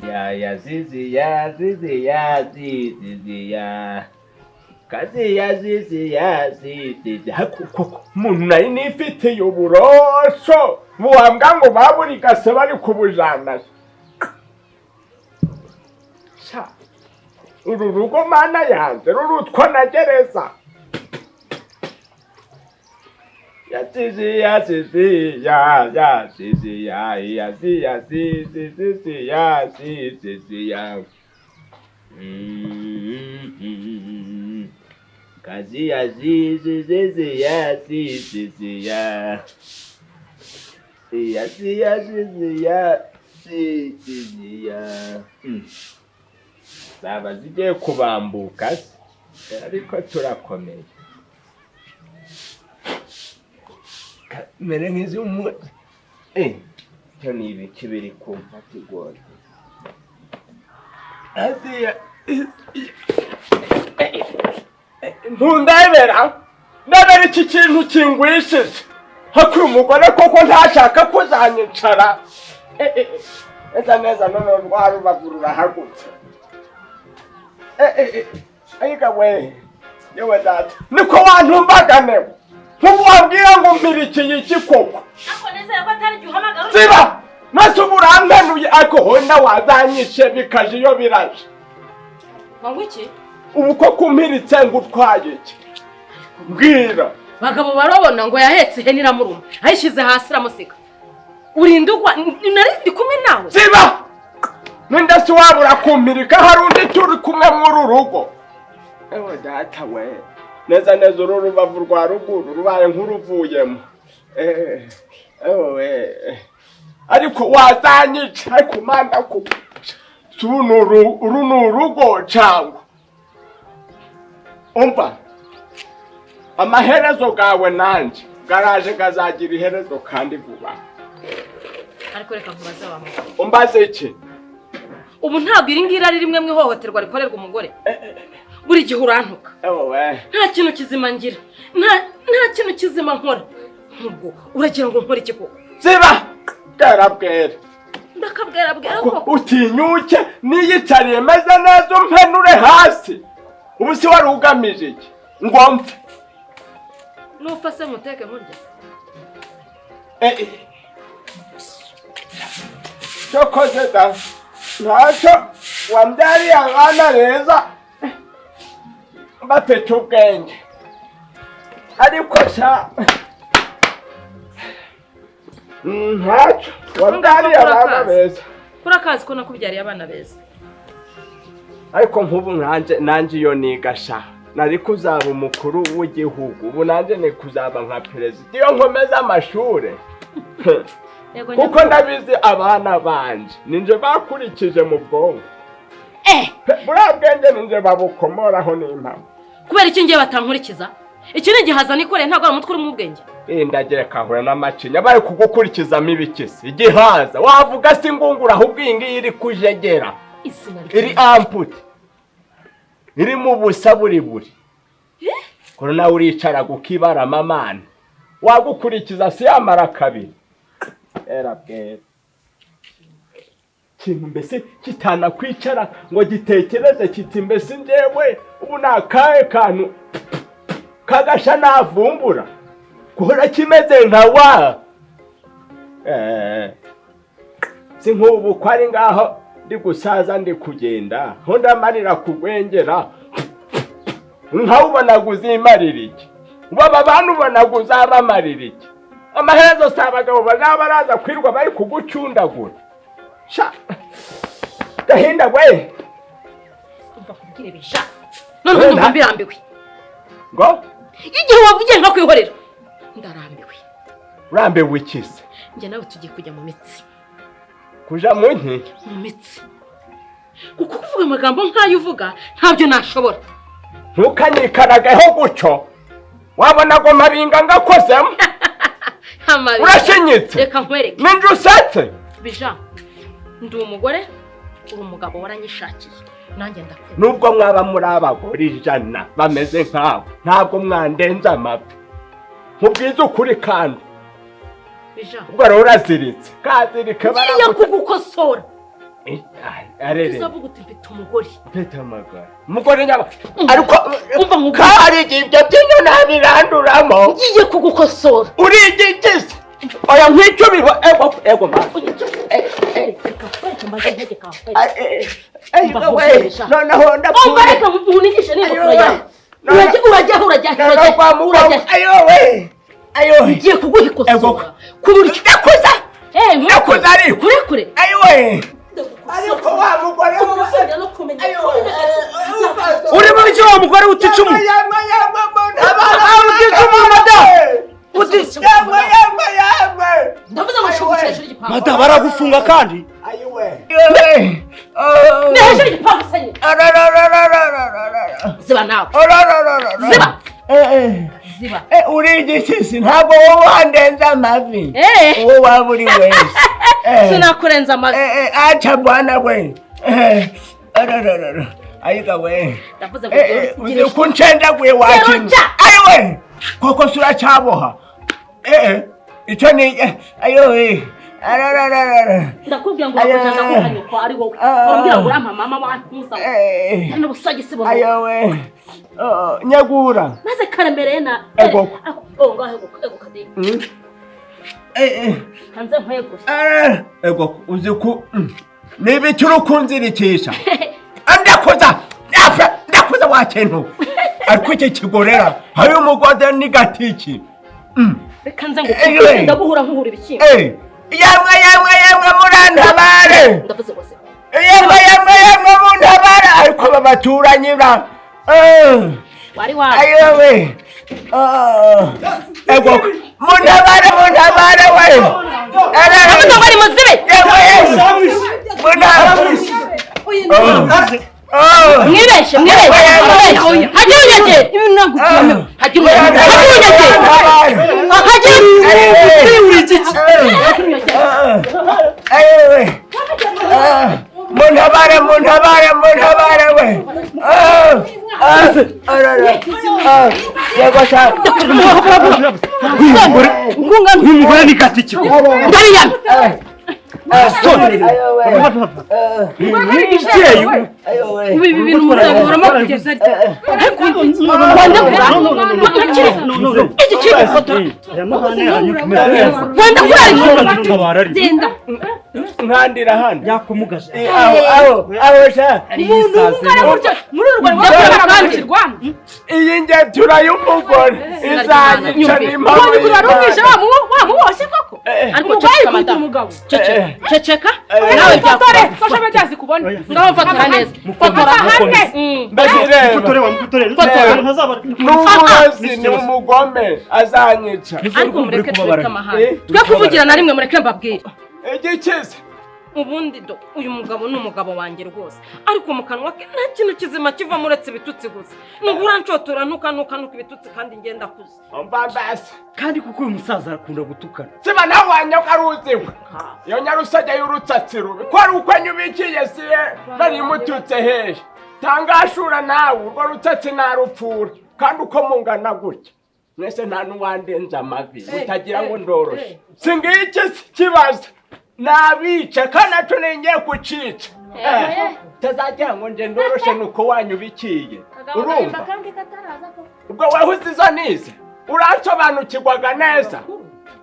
Ya ya zizi ya zizi ya zizi ya kazi ya zizi ya zizi koko umuntu nari nifitiye uburoso buwambwa ngo baburigase bari kubujana. Sha uru rugo mana yanze rurutwa na gereza. Ya zizi ya zizi ya ya zizi ya ya zizi ya zizi zizi ya zizi ya kazi ya zizi zizi ya zizi ya ya zizi ya zizi ya zizi ya. Zaba zigiye kubambuka ariko turakomeye. Mere nk'izi cyo ni ibiki biri kumfata igora. Aziya ntundebera ndebera iki kintu kingwishije. Hakuri umugore koko ntashaka kuzanyicara. Neza neza none rwa rubavu rurahagutse. Ayiga we yewe data niko wantumbaganewe. Ntuwabwira ngo mpirikiye iki koko? Ako neza ko atari gihe uhamagara. Ziba! Nase uburampenuye ariko hona wazanyishe bikaje iyo biraje. Ngo iki? Ubu ko kumpiritse ngo utwaye iki? Mbwira. Bagabo barabona ngo yahetse ihene iramuruma. Ayishize hasi iramusika. Urindugwa nari ndi kumwe nawe. Ziba! Ninde se wabura kumpirika hari undi turi kumwe muri urugo? Ewe data we. Neza neza uru rubavu rwa ruguru rubaye nk'uruvuyemo. Ewe ariko wazanyica ariko manda ko uru ni urugo cyangwa umva amaherezo gawe nanje garaje gazagira iherezo kandi vuba. Ariko reka nkubaze wa mugabo. Umbaze iki? Ubu ntabwo iri ngira ari rimwe mu ihohoterwa rikorerwa umugore. Buri gihe urantuka. Nta kintu kizima ngira. Nta kintu kizima nkora. Nkubwo uragira ngo nkore iki koko? Ziba! Bwera. Ndakabwera bwera koko. Utinyuke niyicariye meze neza umpenure hasi. Ubu si wari ugamije iki? Ngo mpfe. Nupfa se muteke nkurya. Cyokoze da. Ntacyo wambyariye abana beza. Bafite ubwenge ariko sha ntacyo wambyariye abana beza. Kurakazi ko nakubyariye abana beza. Ariko nk'ubu nanje iyo niga sha nari kuzaba umukuru w'igihugu, ubu nanje ni kuzaba nka perezida iyo nkomeza amashure. Kuko ndabizi abana banje ninje bakurikije mu bwonko. Buriya bwenge ninje babukomoraho n'impamo. Kubera iki ngiye batankurikiza? Iki ni igihaza nikoreye ntabwo ari umutwe urimo ubwenge. Ndagira kahura n'amacinya bari kugukurikizamo ibikisi. Igihaza wavuga si ngungura ahubwo iyi ngiyi iri kujegera. Iri amput. Iri mu busa buri buri. Ko nawe uricara gukibarama amana. Wagukurikiza si yamara kabiri. Era bwera. Kintu mbese kitana kwicara ngo gitekereze kiti mbese njewe ubu nakaye kantu kagasha navumbura guhora kimeze nka wa si nk'ubu ko ari ngaho ndi gusaza ndi kugenda ho ndamarira kugwengera nkawubona guzimarira iki baba bantu ubona guzabamarira iki amaherezo si abagabo bazaba baraza kwirwa bari kugucundagura. Sha gahinda we umva kubwire bija none ndumva mbirambiwe ngo igihe wavugiye nka kwihorera ndarambiwe. Urambiwe ikise? Njye nawe tugiye kujya mu mitsi. Kuja mu nki? Mu mitsi. Kuko kuvuga amagambo nkayo uvuga ntabyo nashobora. Ntukanyikaragaho guco wabona ngo mabinga ngakozemo. Urashinyitse. Reka nkwereke. Ninje usetse. Bija ndi umugore uri umugabo waranyishakiye nanjye ndakunda. Nubwo mwaba muri abagore ijana bameze nkawe ntabwo mwandenza amavi. Nkubwize ukuri kandi. Bija. Ubwo rero uraziritse. Kazirika. Ngiye kugukosora. Arere. Uzavuga uti mfite umugore. Mfite amagara. Umugore nyaba. Ariko Umva nkubwire. kari ibyo byinyo ntabiranduramo. Ngiye kugukosora. Urigigize. Oya nk'icyo biba ego ego ma. Reka kwereka mbaze ntegeka. Ego we. Noneho Umva ndapfuye. reka nkunigishe n'ingofero yawe. Urajya urajya urajya Noneho urajya kwa muganga. urajya. Ayo we. Ayo. Ngiye kuguha ikosora. Ku buryo. Ndakuza. Eh, Ndakuza ariko. Kure kure. Ayo we. Ariko wa mugore we. Uzongera no kumenya. Uri mu biki wa mugore utica umu? Yamwe yamwe muntabara. Utica umuntu madamu. Utica. Yamwe yamwe yamwe. Ndavuze ngo nshobora hejuru y'igipangu. Madamu baragufunga kandi. Ayo we. Ni hejuru y'igipangu se. Ziba nawe. Ziba. Ziba. Uri igishyisi ntabwo wowe wandenza amavi. Eh. Uwo waba uri wese. Sinakurenza amavi. Acha bwana we. Ayiga we. Ndavuze ngo Uzi ko nshendaguye wakintu. Geruca. Ayo we. Koko se uracyaboha. Icyo ni ayo we. Ndakubwira ngo urakujaza kuhanyuka ari wowe. Urambwira ngo urampa mama wantuza. N'ubusagisi buno. Ayo we. Nyagura. Maze karemereye na. Ego. Oh ngaho ego ego kadi. Hanze nkwegure. Ego uzi ko niba icyo uri kunzirikisha. Ndakuza. Ndakuza wa kintu. Ariko iki kigorera hari umugozi ni gatiki. Reka nze ngo ndaguhura nkuhura ibishyimbo. Yamwe yamwe yamwe murantabare. Ndavuze ngo se. Yamwe yamwe yamwe muntabare ariko aba baturanyi ba. Wari wawe. Ayo we. Ego muntabare muntabare we. Ndavuze ngo ari muzibe. Yamwe yamwe. Muntabare. Mwibeshe mwibeshe. Hagira unyegere. Hagira unyegere. Hagira unyegere. Hagira. Muntabare muntabare muntabare we. Yego sha. Uyu mugore ni gatiki. Ndariyana. Soni. Umubyeyi. Ibi bintu muzabihoramo kugeza ryari? Ariko wenda kurara iki kiri gufotora. Wenda kurara ijoro. Genda. Nkandira hano. Yakumugaje. Aho aho aho sha. Umuntu ungana gutyo muri uru Rwanda barakangirwamo. Iyi ngetura y'umugore izayica n'impamvu. Ubonye ukuntu wari umwishe wamuboshye koko. Ariko Umugore ceceka yikubita madamu. umugabo. Ceceka. Ceceka. Nawe Fotore, byakora. social media zikubona. Ngaho mfotora neza. Fotora. Amahane. Mbese reba. Mufotore wa mufotore. Fotora. N'umurozi ni umugome azanyica. Ariko mureke tureke amahane. Twe kuvugira na rimwe mureke mbabwire. Igikize. Ubundi do uyu mugabo ni umugabo wanjye rwose. Ariko mu kanwa ke nta kintu kizima kivamo uretse ibitutsi gusa. Nuko uranshotora ntuka ntuka ntuka ibitutsi kandi ngenda akuze. Umva mbese. Kandi kuko uyu musaza arakunda gutukana. Siba nawe wanyoka aruziwe. Iyo nyarusajya y'urutsatsi rubi. Ko ari uko nyubikiye siye nari mututse hehe. Tangashura nawe urwo rutsatsi narupfura. Kandi uko mungana gutya. Mwese nta n'uwandenza amavi. Utagira ngo ndoroshe. Singiki kibazo. Nabica kandi naco ningiye kucica. Tazagira ngo nje ndoroshe nuko wanyubikiye. Urumva? Ubwo wahuze izo nize. Uransobanukirwaga neza.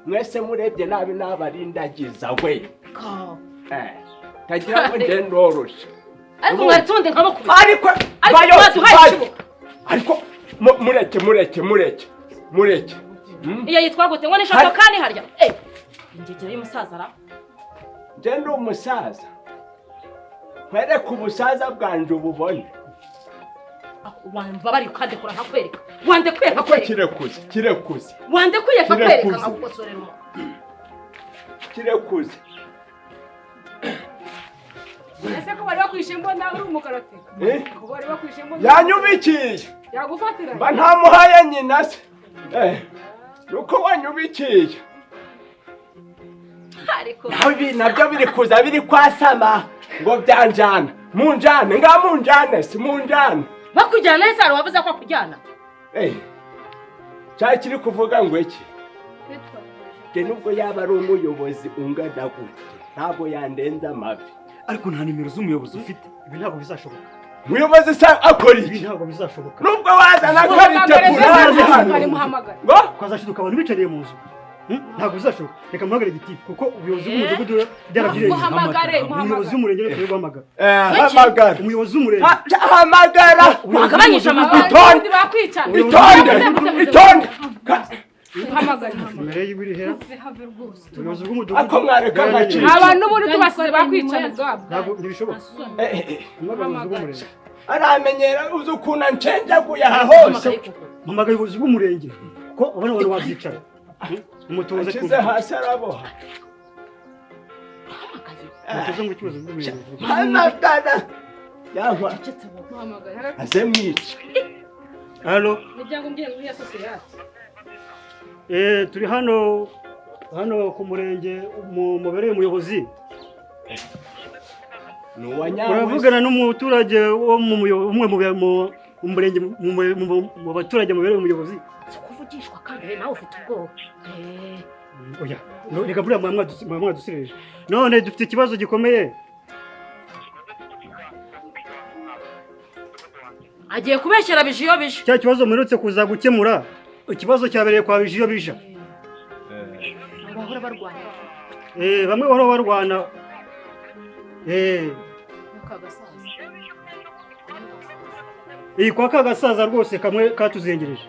Mwese murebye nabi nabarindagiza we. Tagira ngo nje ndoroshe. Ariko mwaretse ubundi nkamukubita. Ariko Ariko bayo mwaduhaye bayo. ikibuga. Ariko mureke mureke mureke mureke. Iyo yitwa gute ngo ni shotokani harya. Ingegera y'umusaza ra. Nje ndi umusaza. Nkwereke ubusaza bwanje ububone. Wambabariye ukandekura nkakwereka. Wandekuye Ariko nkakwereka. kirekuze kirekuze Wandekuye nkakwereka Kirekuze. nkagukosorera umuntu. kirekuze. Ese ko bari bakwishe imbona uri umukarate? Ko bari bakwishe imbona. Yanyubikiye. Yagufatira. Mba ntamuhaye nyina se. Nuko wanyubikiye. Ariko Nabi nabyo biri kuza biri kwasama ngo byanjana. Munjane nga munjane si munjane. bakujyana neza hari uwavuze ko akujyana. Cyari kiri kuvuga ngo iki? Nge nubwo yaba ari umuyobozi ungana gute, ntabwo yandenza amavi. Ariko nta nimero z'umuyobozi ufite. Ibi ntabwo bizashoboka. Umuyobozi sa akora Ibi iki? ntabwo bizashoboka. Nubwo wazana karite kurani hano. Muhamagare. Ngo? Twazashiduka abantu bicariye mu nzu. Ntabwo bizashoboka. Reka muhamagare gitifu kuko ubuyobozi bw'umudugudu byarabyirenze. Muhamagare, Umuyobozi muhamagare. w'umurenge niwe tugiye guhamagara. Hamagara. Umuyobozi w'umurenge. Hamagara. Wagabanyije amagambo. Itonde. Bakwicana. Itonde. Itonde. Muhamagare. Nimero yiwe iri hera. Have rwose. Ubuyobozi bw'umudugudu. Ako mwareka nkacika. Abantu n'ubundi tubasize bakwicana ubwabo. Ntabwo ntibishoboka. Muhamagare ubuyobozi bw'umurenge. Aramenyera uzi ukuntu ancenjaguye aha hose. Muhamagare ubuyobozi bw'umurenge. Ko abana abantu bazicara. Umutuze Nshyize hasi araboha. Umutuze ngo ikibazo bw'umurenge. Hamagara. Yahwa. Muhamagare. Aze mwica. Halo. Imiryango mbwiye ngo iya sosiyete. Turi hano ku murenge mubereye umuyobozi. Ni uwa nyawe. Uravugana n'umuturage wo mu umwe mu murenge mu baturage mubereye umuyobozi. Si kuvugishwa kandi nawe ufite ubwoba. Oya, reka buriya mwadusireje. None dufite ikibazo gikomeye. Agiye kubeshyera bijiyo bije. Cya kibazo muherutse kuza gukemura. Ikibazo cyabereye kwa bijiyo bija. Bahora barwana. Bamwe bahora barwana. Kwa kagasaza rwose kamwe katuzengereje.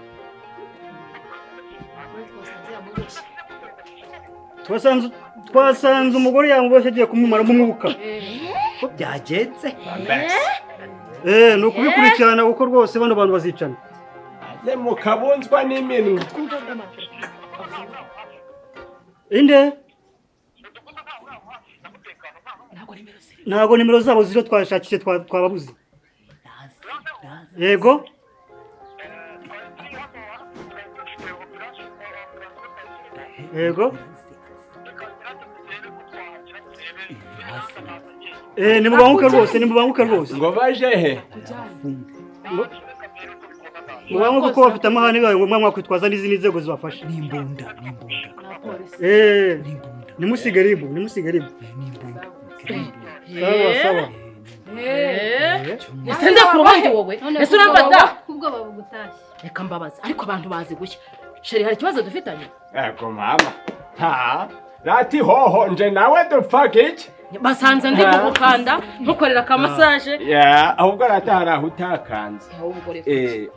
Twasanze umugore yamuboshye agiye kumumara umwuka. Ko byagenze? Ni ukubikurikirana kuko rwose bano bantu bazicana. Aze mukabunzwa n'iminwa. Inde? Ntabwo nimero zabo ziriho twashakishe twababuze. Yego? Yego? Nimubanguke rwose, nimubanguke rwose. Ngo baje he? Mubanguke kuko bafite amahane yayo ngo mwakwitwaza n'izindi nzego zibafasha. N'imbunda, n'imbunda. Nimusige ribu, nimusige ribu. N'imbunda. Sawa sawa. Ese ndakuruhande wowe? Ese uramfata? Kubwoba bugutashye. Reka mbabaze, ariko abantu bazi gushya. Sheri hari ikibazo dufitanye? Ego mama. Ha? Rati hoho nje nawe dupfaga iki? Basanze ndi kugukanda nkukorera ka massage. Yeah, ahubwo rata hari aho utakanze.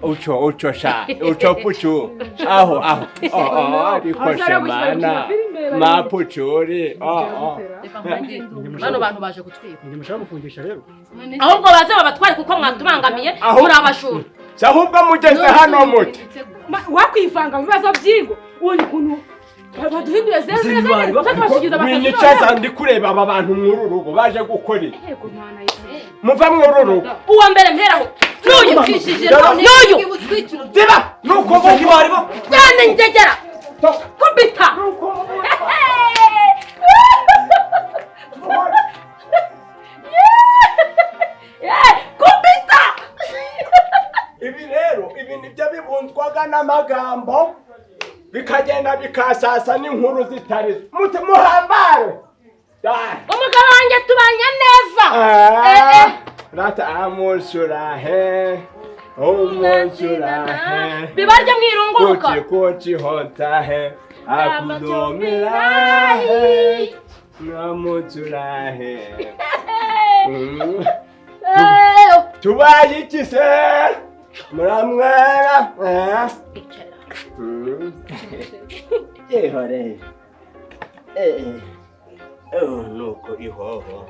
Uco uco sha, uco pucu. Aho aho. Oh ariko shemana. Ma pucuri. Oh. Bano bantu baje kutwiba. Nge mushaka gufungisha rero. Ahubwo baze babatware kuko mwatubangamiye muri abashuri. Ahubwo mugeze hano muti. Wakwivanga mu bibazo byingo. Uwo kuntu baduhindure zero zero zero. Winyicaza ndi kureba aba bantu mw'uru rugo baje gukora iki? Muva mw'uru rugo. Uwa mbere mperaho. N'uyu twishije none n'uyu. Ziba nuko bari bo. Cyane njegera. Kubita. Kubita. Ibi rero ibi nibyo bibunzwaga n'amagambo. Bikagenda bikasasa n'inkuru zitari mute muhambare. Umugabo wanjye tubanye neza. Rata amusurahe. Umusurahe. Bibarya mwirunguruka. Kuki kuki hontahe. Akudomirahe. Namusurahe. Tubaye iki se? Muramwera. Yehore. Nuko ihoho.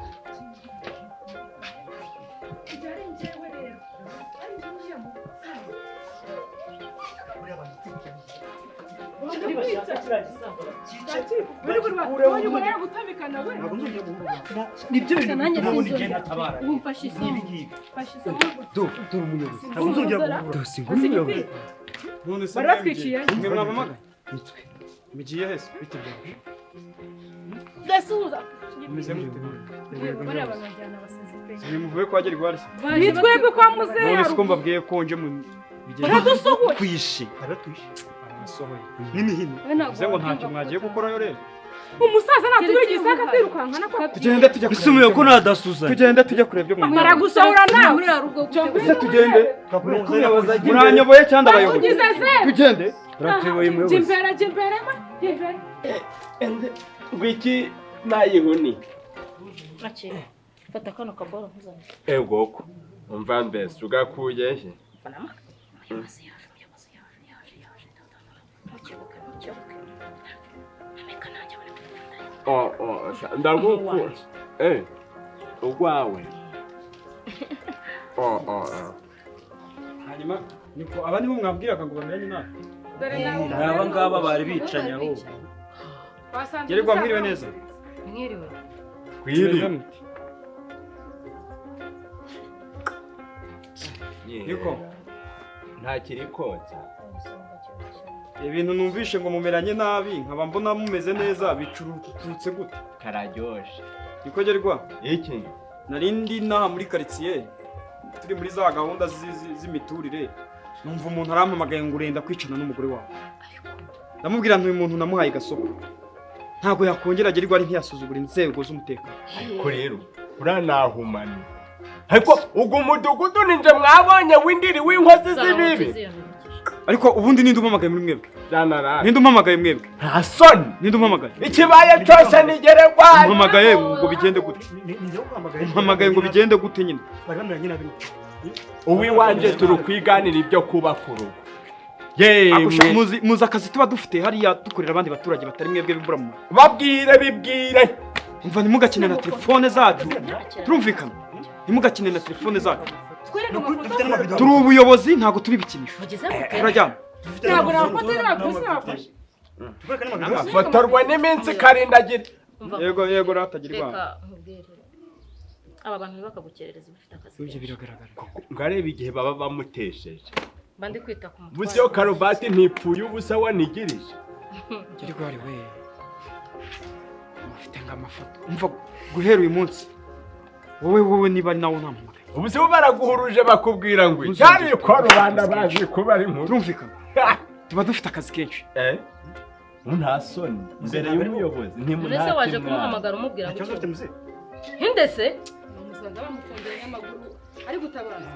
Nibyo bintu Nanjye bigenda tabara. Umfashe isomo. Mfashe isomo. Dore umuyobozi. Ntabwo nzongera guhura. Dore umuyobozi. None se Baratwiciye. mwe mwabamaga? Nitwe. Mugiye hese bite byawe? Ndasuhuza. Mumeze mute? Bariya banajyana abasazi pe. Mwe muvuye kwa Gerigwari se? Ni twebwe kwa muzehe. None se ko mbabwiye ko nje mu Baradusuhuye. Kwishe. Baratwishe. Nasohoye. N'imihini. Bivuze ngo ntacyo mwagiye gukorayo rero. Umusaza natubira igisaka twirukankana ko. Tugende tujya kureba. Isumiye ko nadasuzanye. Tugende tujya kureba ibyo mwagiye. Baragusohora nawe. Muri rugo gute? Ese tugende. Muranyoboye cyangwa abayobozi? Batugize zeru. Tugende. Turatuyoboye umuyobozi. Jimbere jimbere ma. Jimbere. Ngwiki nayihuni. Akira. Fata kano kaboro nkuzanire. Egoko. Umva mbese ugakuye he? Umuyobozi yaje, umuyobozi yaje, yaje, yaje. Ntukebuke, ntukebuke. Ameka nanjye abone kumufata. Oh, oh, ndagukura. Ugwawe. Oh, oh, oh. Hanyuma niko aba nibo mwabwiraga ngo bamenye nabi. N'aba ngaba bari bicanye aho. Geregwa mwiriwe neza. Mwiriwe. Kwiri. Niko ntakiri kotsa. Ibintu numvishe ngo mumeranye nabi nkaba mbona mumeze neza bicurutse gute? Kararyoshe. Niko Geregwa. Iki? Narindi naha muri quartier turi muri za gahunda z'imiturire numva umuntu arampamagaye ngo urenda kwicana n'umugore wawe. Ndamubwira nti uyu muntu namuhaye gasoko. Ntago yakongera Geregwa ari ntiyasuzugura inzego z'umutekano. Ariko rero uranahumana. Ariko ugu mudugudu ninje mwabonye w'indiri w'inkozi z'ibibi. Ariko ubundi ninde umamagaye muri mwebwe? Ninde umamagaye mwebwe? Nta soni. Ninde umamagaye? Ikibaye cyose ni Geregwa. Umamagaye ngo bigende gute? Umamagaye ngo bigende gute nyine? Bari bameranye nabi. Uwiwanje turi kwiganira ibyo kubaka urugo. Yemwe muzi akazi tuba dufite hariya dukorera abandi baturage batari mwebwe bibura mu. Babwire bibwire. Umva ntimugakine na telefone zacu. Turumvikana. Ntimugakine na telefone zacu. Turi ubuyobozi ntabwo turi ibikinisho. Turajyana. Ntabwo nafotora ntabwo nafashe. Fotorwa n'iminsi karindagira. Yego yego ratagira. Reka nkubwire. Aba bantu bakagukerereza bafite akazi. Ibyo biragaragara. Ngareba igihe baba bamutesheje. Bandi kwita ku mutwaro. Busi yo karuvati ntipfuye ubusa wanigirije. Geregwa we. Mufite ngamafoto. Umva guhera uyu munsi. Wowe wowe niba ari nawe ntampamagaye. Ubu se baraguhuruje bakubwira ngo cyari ko rubanda baje kuba ari inkuru. Turumvikana. Tuba dufite akazi kenshi. Nta soni imbere y'umuyobozi ntimunake. Mbese waje kumuhamagara umubwira ngo Hinde se? Umusaza bamufungiye n'amaguru ari gutabara.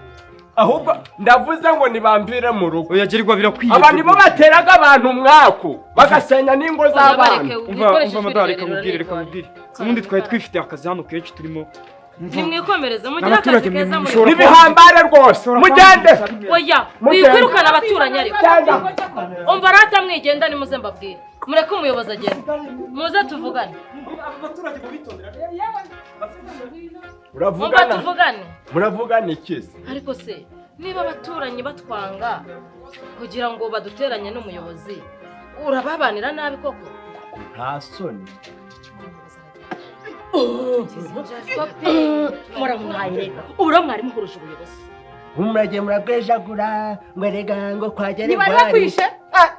Ahubwo ndavuze ngo nibambire mu rugo. Oya Geregwa birakwiye. Aba nibo bateraga abantu umwaku bagasenya n'ingo z'abantu. Umva madari reka nkubwire reka nkubwire. Ubundi twari twifite akazi hano kenshi turimo. Nimwikomereze mugire akazi keza muri nibihambare rwose mugende. Oya wikwirukana abaturanyi ariko. Umva rata mwigenda nimuze mbabwire. Mureke umuyobozi agende. Muze tuvugane. Abaturage mubitondera. Muravugana. Tuvugane. Muravugana ikize. Ariko se niba abaturanyi batwanga kugira ngo baduteranye n'umuyobozi urababanira nabi koko? Nta soni. Muramwaye. Ubura mwari muhuruje ubuyobozi. Umurage murabwejagura ngo erega ngo kwagere Ntibari bakwishe?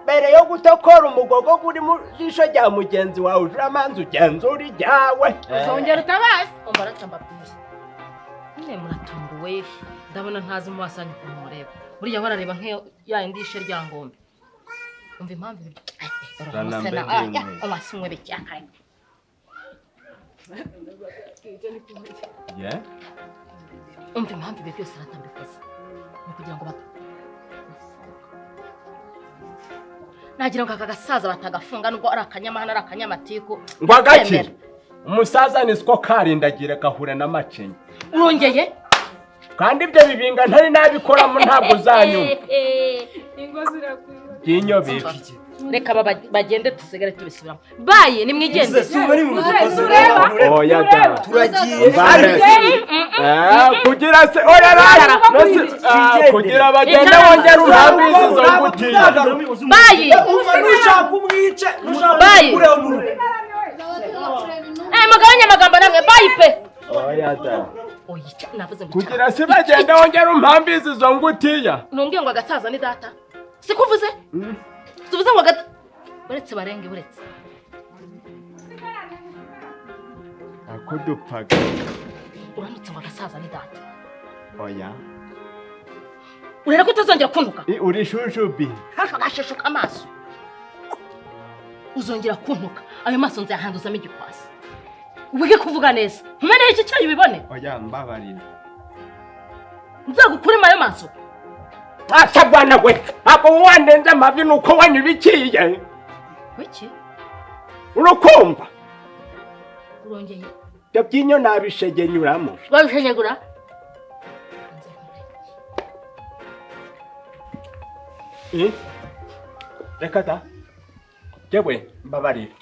Mbere yo gutokora umugogo guri mu jisho rya mugenzi wawe uramanza ugenzura iryawe. Uzongera utabazi. Umva rata mbabwire. Nyine muratunguwe ndabona ntazi mu maso yanyu ukuntu mureba. Buriya barareba nk'iyo ya indi ishe rya ngombe. Umva impamvu ibyo. Umva impamvu ibyo byose ratambikoze. Ni kugira ngo nagira ngo aka gasaza batagafunga nubwo ari akanyamahana ari akanyamatiku. Ngo agaki? Umusaza ni siko karindagira gahura n'amacinya. Urongeye? Kandi ibyo bibinga ntari nabikoramo ntabwo uzanyumva. Ingo zirakwiye. Byinyo bibi. Reka bagende tusigare tubisubiramo. Baye nimwigende. Oya da. Turagiye. Kugira se oya rara. Kugira bagende wongera uhambize zo gutinya. Baye. Umva nushaka umwice, nushaka ukureho mu rugo. Mugabanye amagambo namwe baye pe. Oya da. Oyica navuze ngo kugira se bagende wongera umpambize izo ngutiya. Numbwiye ngo agasaza ni data. Sikuvuze? Tuvuze ngo buretse barenge buretse. Ako dupfaga. Uramutse ngo agasaza ni data. Oya. Urera ko utazongera kuntuka. Uri shushubi. Hashaka gasheshuka amaso. Uzongera kuntuka, ayo maso nzayahanduzamo igikwasi. Wige kuvuga neza, nkumeneho iki cyayi ubibone. Oya, mbabarira. Nzagukuremo ayo maso. Asa bwana we, ntabwo wandenze amavi nuko wanyubikiye. Wiki? Urukumva? Urongeye. Ibyo byinyo nabishegenyuramo. Wabishenyagura. Eh? Reka da. Yewe, mbabarira.